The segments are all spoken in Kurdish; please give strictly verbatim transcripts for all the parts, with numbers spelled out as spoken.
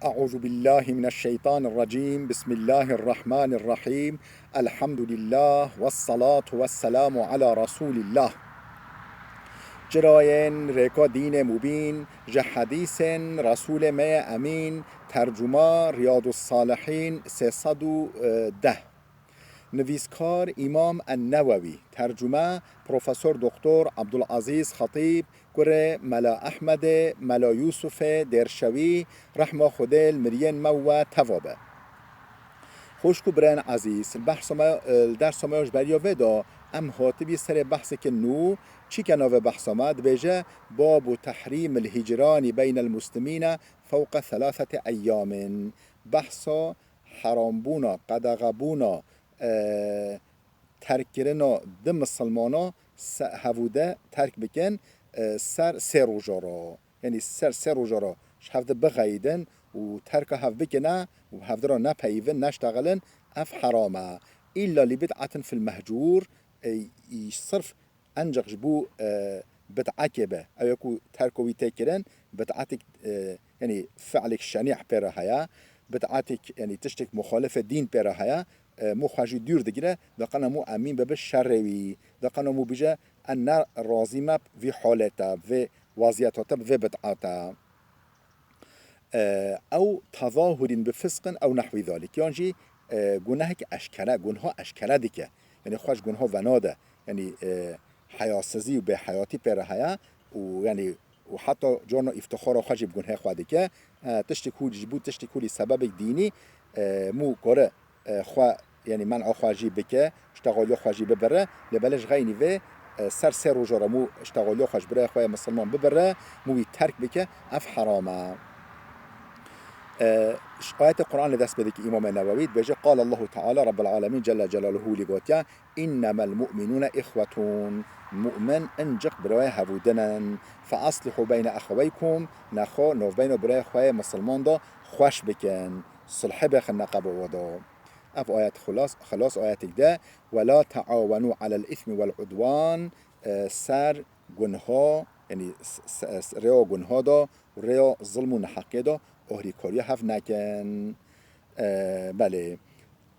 أعوذ بالله من الشيطان الرجيم. بسم الله الرحمن الرحيم. الحمد لله والصلاة والسلام على رسول الله. Cirayên rêka dînê mubîn, ji hedîsên Resûlê me yê Emîn, tercuma Riyadus Salihîn sê sed û deh. Nivîskar Îmam En-Newewî, tercume Profesor Doktor Abdulazîz Xetîb, kurê Mela Ehmedê, Mela Yûsufê Dêrşewî, rehma Xwedê li miriyên me we teva be. Xwişk û birayên ezîz, li behsa me, li dersa me ya ji beriya vê de em hatibî serê behseke nû, çi ke navê behsa me, dibêje: "Babu tehrîmil hicranî beynel muslimîne fewqe selasete eyyamên." Behsa herambûna, qedexebûna, e, terkkirina di misilmana se-, hevûde terk bikin, e, ser sê roja re. Yanî ser sê roja re ji hevde bixeyidin û terka hev bikine û hevde re nepeyivin, neştexilin, ev heram e. Îlla li bid'atin fil mehcûr, e, î sirf Enceq ji bo, e, bid'ekê be, ew ê ku terko wî tê kirin, bid'etek, e, yanî fi'lek şenî pê re heye, bid'etek, yanî tiştek muxalifê dîn pê re heye, e, mû xwe jî dûr digire, da qena mû emîn bibe şerê wî, da qena mû bije, "Ez ne razî me bi vî halê te, bi vê weziyeta te, bi vê bid'eta." E, ew tezahurîn bi fisqin ew nehwî zalik. Yan jî, e, gunehek eşkere, gunha eşkere dike. Yanî xwe ji gunha venade. Yanî, e, heyasizî û bêheyatî pê re heye û, yanî, û heta carna îftixara xwe jî bi gunhê xwe dike. E, tiştek hû ji bo tiştek hûlî sebebek dînî, e, mû kore e, xwe, yanî men'a xwe jî bike, ştexaliya xwe jî bibire, lê belê ji xeynî vê, e, ser sê roja re mû ştexaliya xwe ji birayê xwe yê misilman bibire, mû wî terk bike, ev heram e. E, ş-, ayetê Qur'anê dest pê dike Îmamê Newewî, dibêje: "Qale Allahu Teala Rabbul Alemîn Celle Celaluhu lî gotiye, 'Innemel mu'minûne ihwetûn.'" Mu'min inciq birayê hevûdin in. "Fe aslihû beyne ehweykum", nexwe navbeyna birayê xwe yê misilman de xweş bikin. Sulhê bêxin neqeba we de. Ev ayet xilas, xilas ayetek de, "Ve la teawenû alel îsmi vel udwan", e, ser gunha, yanî s-, s-, s-, rêya gunha da û rêya zilm û neheqiyê da ohrîkariya hev nekin. E, belê.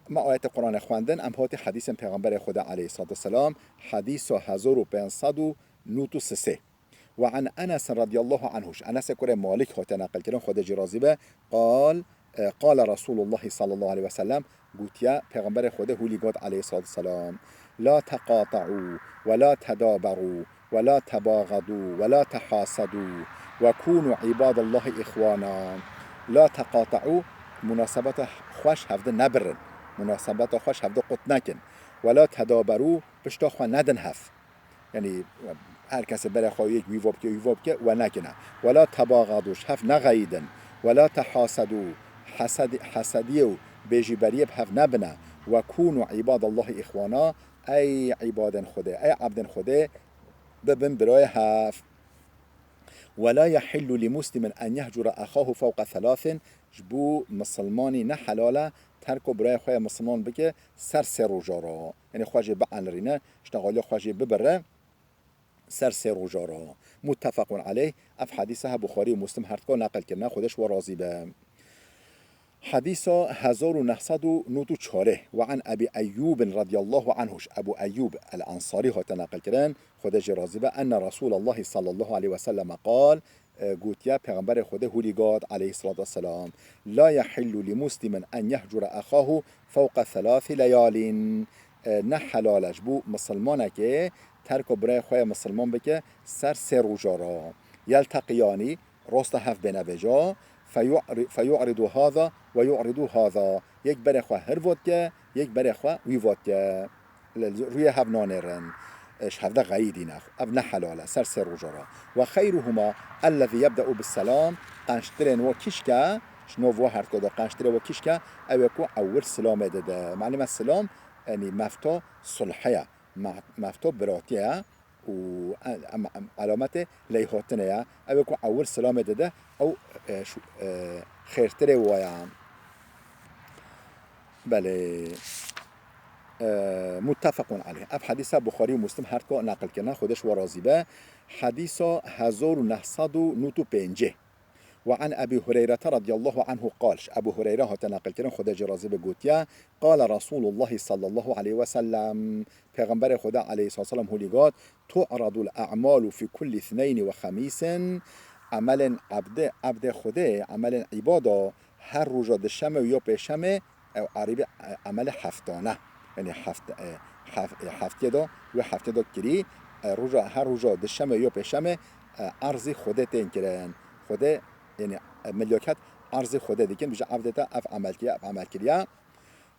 Me ayetê Qur'anê xwendin, em hatî hedîsên Pêxemberê Xwedê aleyhissalatu vesselam, hedîsa hezar û pênc sed û nod û sisê. Ve an Enes radiyallahu anhu, ji Enesê kurê Malik hate neqilkirin, Xwedê jî razî be, qal, e, qale Resulullahi sallallahu aleyhi ve sellem, gotiye, Pêxemberê Xwedê hûlî got aleyhissalatu vesselam: "La teqata'u ve la tedaberu ve la tebaxadu ve la tehasedu ve kunu ibadallahi ihwana." La teqata'u, munasebeta xweş hevdi nebirin, munasebeta xweş hevdi qut nekin. Ve la tedaberu, pişta xwe nedin hev. Yanî her kesê berê xwe yek wî va bike, wî va bike, we nekine. Wela tebaxadu, ji hev nexeyidin. Wela tehasedu, hesed-, hesediyê û bêjîberiyê bi hev nebine. Ve kûnû îbadallahî îxwana, ey îbadên Xwedê, ey ebdên Xwedê, bibin birayê hev. Wela yehillu li muslimin en yehcura exahu fewqa thalathin, ji bo misilmanî ne helal e terko birayê xwe yê misilman bike ser sê roja re. Yanî xwe jê bienirîne, ji texaliya xwe jê bibire ser sê roja re. Muttefequn aleyh, ev hedîse he Buxarî û Muslim her dika neqil kirine, Xwedê ji we razî be. Hedîsa hezar û neh sed û nod û çar, ve an Ebî Eyyûbin radiyallahu anhu, ji Ebû Eyyûb el-Ensarî hate neqil kirin, Xwedê jê razî be, enne Resûlallahî sallallahu aleyhi ve selleme qal, e, gotiye, Pêxemberê Xwedê hûlî got, aleyhissalatu vesselam, "La yehillu li muslimin en yehcura exahu fewqa thalathi leyalin." E, ne helal e ji bo misilmanekê terko birayê xwe yê misilman bike ser sê roja re. Yelteqiyanî, rasta hev bêne vêca, feyu'ri-, feyu'ridu haza ve yu'ridu haza. Yek berê xwe hir vat ke, yek berê xwe wî vat ke. Li rûyê hev nanêrin, e, ji hevde xeyidîne. Ev ne helal e, ser sê roja re. Ve xeyruhuma ellezî yebde'u bis selam, qençtirên we kişke, ji nav we her dika de qençtirê we kişke, ew ê ku ewil silamê dide. Malûm e silam, yanî mefta sulhê ye, me-, mefta biratiyê ye û em, em, em alametê leyhatinê ye. Ew ê ku ewil silamê dide, ew, e, şu, e, xêrtirê we ye. Belê. E, muttefequn aleyh. Ev hedîsa Buxarî û Muslim her dika neqil kirine, Xwedê ji we razî be. Hedîsa hezar û neh sed û nod û pêncî. وعن أبي هريرة رضي الله عنه قال، ji Ebu Hureyre hate neqilkirin, Xwedê jê razî be, gotiye, قال رسول الله صلى الله عليه وسلم، Pêxemberê Xwedê aleyhisselam hûlî got, تعرض الأعمال في كل اثنين وخميس، emelên ebdê, ebdê Xwedê, emelên îbada her roja dişemê û ya pêşemê, ew erîbî, e, emelê heftane. Yanî heft-, e, hef-, e, heftiyê de, wê heftiyê de kirî, e, roja, her roja dişemê ya pêşemê, e, erzî Xwedê tên kirin. Xwedê, yanî, e, milyaket erzî Xwedê dikin, bije evdê te ev emel kiriye, ev emel kiriye.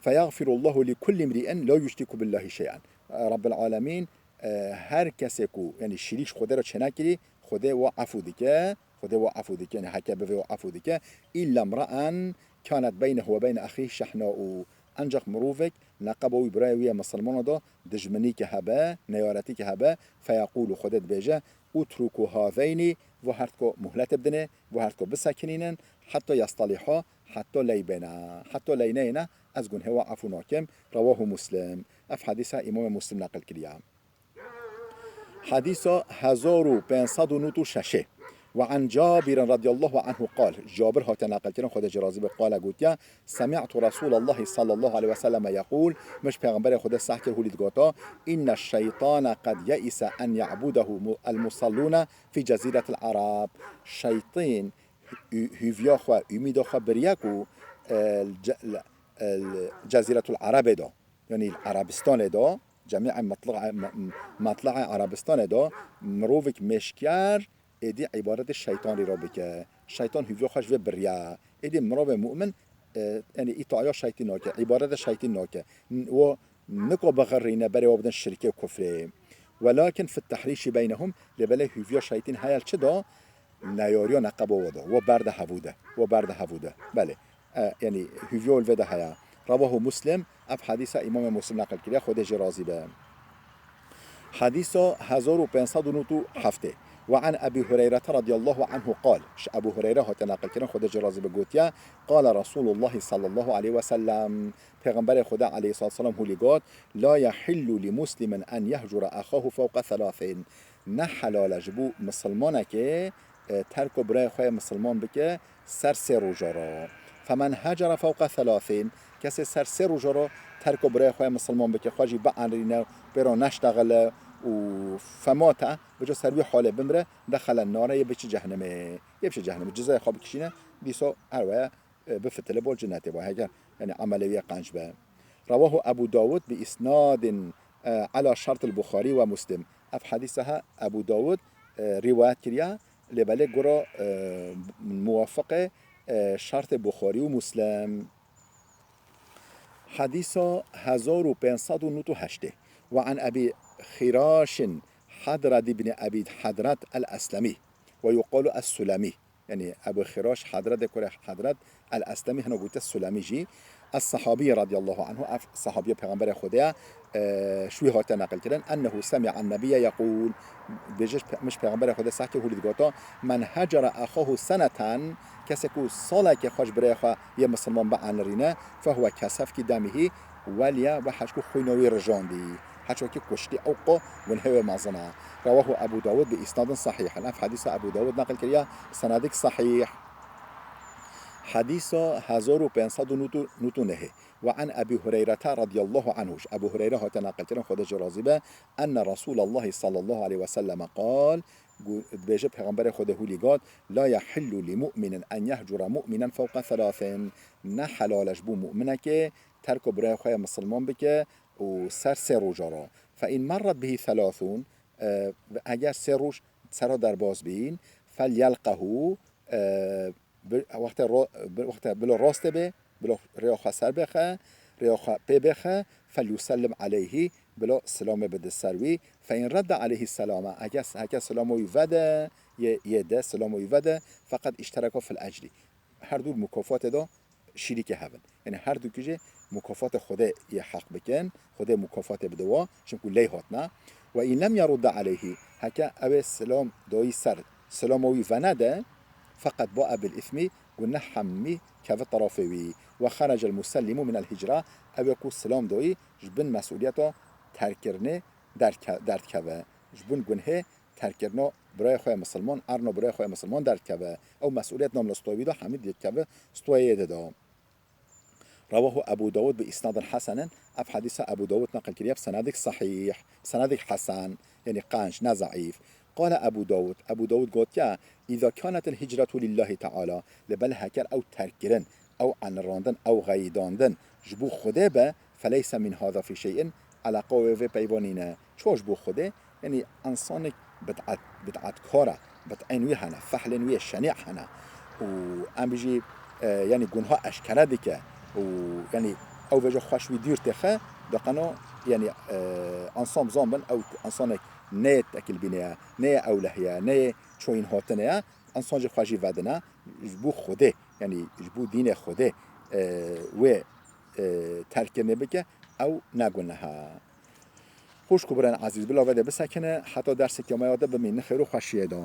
فيغفر الله لكل امرئ لا يشرك بالله شيئا. E, Rabbil Alemîn, e, her kesê ku, yanî şirîk ji Xwedê re çênekirî, Xwedê wa efû dike, Xwedê wa efû dike, yanî heke bivê wa efû dike. إلا امرأ كانت بينه وبين أخيه شحناء. Encax mirovek neqeba wî birayê wî ye misilmana de dijminîke hebe, neyaretîke hebe, فيقول، Xwedê dibêje, اتركوا هذين، vo her diko muhletê bidinê, vo her diko bisekinînin, حتى يصطلحا، heta ley bêne, heta ley neyêne, ez gunhê wa efû nakim. رواه مسلم. Ev hedîsa Îmamê Muslim neqil kiriye. Hedîsa hezar û pênc sed û nod û şeş. وعن جابر رضي الله عنه قال، Cabir hate neqilkirin, Xwedê jê razî be, qale gotiye, سمعت رسول الله صلى الله عليه وسلم يقول، min ji Pêxemberê Xwedê seh kir hûlî digota, إن الشيطان قد يئس أن يعبده المصلون في جزيرة العرب. Şeytîn hû-, hûviya xwe, umîda xwe biriye ku, e, li ce-, li, e, li Cezîretul Erebê de, yanî li Erebistanê de, cemî metlaê, me-, metlaê Erebistanê de mirovek mêşker êdî îbadetê şeytanî re bike. Şeytan hûviya xwe ji vê biriye. Êdî mirovê mu'min, e, yanî îtaya şeytî nake, îbadetê şeytî nake. N-, o niko bixirîne berê we bidin şirkê û kufrê. ولكن في التحريش بينهم، lê belê hûviya şeytîn heye li çi de? Neyariya neqeba we de, we berde hevû de, we berde hevû de. Belê. E, yanî hûviya li vê de heye. رواه مسلم، ev hedîsa Îmamê Muslim neqil kiriye, Xwedê jê razî be. Hedîsa hezar û pênc sed û nod û heft. وعن أبي هريرة رضي الله عنه قال، ji Ebu Hureyre hate neqilkirin, Xwedê jê razî be, gotiye, قال رسول الله صلى الله عليه وسلم، Pêxemberê Xwedê aleyhissalatu vesselam hûlî got, لا يحل لمسلم أن يهجر أخاه فوق ثلاث. Ne helal e ji bo misilmanekê, e, terko birayê xwe yê misilman bike ser sê roja re. فمن هجر فوق ثلاث، kesê ser sê roja re terko birayê xwe yê misilman bike, xwe jî bienrîne, pê re neştexile û فمات، bica ser wî halê bimire, دخل النار، yê biçe cehennemê, yê biçe cehennemê, cizayê xwe bikişîne, dîsa her weye e, bifitile bo cinetê bo, heger, yanî, emelê wî qenc be. رواه أبو داود بإسناد، e, على شرط البخاري ومسلم. Ev hedîsa he Ebû Dawud, e, rîwayet kiriye, lê belê gura, e, muwafiqê, e, şertê Buxarî û Muslim. Hedîsa hezar û pênc sed û nod û heştê. وعن أبي خراش حضرد بن أبي حضرد الأسلمي ويقال السلمي. Yanî Ebu Xiraş Hedredê kurê Hedred El-Eslemî hino gote Sulemî jî. Es-Sehabî radiyallahu anhu, ev sehabiya Pêxemberê Xwedê ye, e, ji wî hate neqil kirin. Ennehu semi'an nebiyye yeqûl, bêje, min ji Pêxemberê Xwedê seh kir hûlî digota, men hecere exahu seneten, kesê ku salekê xwe ji birayê xwe yê misilman bienirîne, fehuwe kesefki demihî, welî ye wek hişk ku xwîna wî rijandî. Hişk wekî kuştî, ew qo gunhê wê mezin e. Rewahu Ebu Dawud bi isnadin sahîh. Ev hedîsa Ebu Dawud neqil kiriye, senedik sahîh. Hedîsa hezar û pênc sed û nod û neh. Ve an Ebî Hureyrete radiyallahu anhu. Ji Ebu Hureyre hate neqil kirin, Xwedê jê razî be, enne Resûlallahi sallallahu aleyhi ve selleme qal, gu-, dibêje Pêxemberê Xwedê hûlî got, la yehillu li mu'minin en yehcure mu'minen fewqe thelâthin. Ne helal e ji bo mu'minekê terko birayê xwe yê misilman bike û ser sê roja re. Fe in merret bihi thelathun, e, eger sê roj sera derbas bîn, felyelqehu, e, bi, wextê ro-, bi, wextê bilo rastê bê, bilo rêya xwe ser bêxe, rêya xwe pê bêxe, felyusellim aleyhi, bilo silamê bide ser wî, fe in redde aleyhi selame, heke, heke silamo wî vede, yê, yê de silamo wî vede, feqed iştereka fil ecri. Her du mukafatê de şirîkê hev in. Yanî her du jî mukafatê Xwedê yê heq bikin, Xwedê mukafatê bide wa, çimku ley hatine. Ve in lem yerudde aleyhi, heke ew ê silam dayî ser, silamo wî venede, feqed bae bil îsmi, guneh hemî keve terafê wî. Ve xerecel musellimu minel hicre, ew ê ku silam dayî ji bin mesûliyeta terkkirinê derke-, derdikeve. Ji bin gunhê terkkirina birayê xwe yê misilman, erna birayê xwe yê misilman derdikeve. Ew mesûliyet nam li stûyê wî de, hemî dikeve stûyê yê de da. Rewahu Ebu Dawud bi îsnadin hesen, ev hedîsa Ebu Dawud neqil kiriye bi senedek sehîh, senedek hesen, yanî qenc, ne zeîf. Qale Ebu Dawud, Ebu Dawud gotiye, "Îza kânetil hicretu lillahî teala", lê belê heker ew terkkirin, ew anirandin, ew xeyîdandin ji bo Xwedê be, "feleyse min hâza fî şey'in", eleqa wê vê peyva nîne. Çawa ji bo Xwedê? Yanî, însanek bid'et, bid'etkar e, bid'ên wî hene, fehlên wî şenî hene. Û em bijî, e, yanî gunha eşkere dike. Û, yanî, ew vêca xweş wî dûr têxe, daqeno, yanî, e, însan bizan bin, ew însanek neyê tekilbînê ye, neyê ewlehî ye, neyê çoyîn hatinê ye, însan jî xwe jî vedine, ji bo Xwedê, yanî ji bo dînê Xwedê, e, wê, e, terkkirinê bike, ew ne guneh e. Xwişk û birên ezîz, bila vê de bisekine, heta derseke me ya de bimînin xêr û xweşiyê de.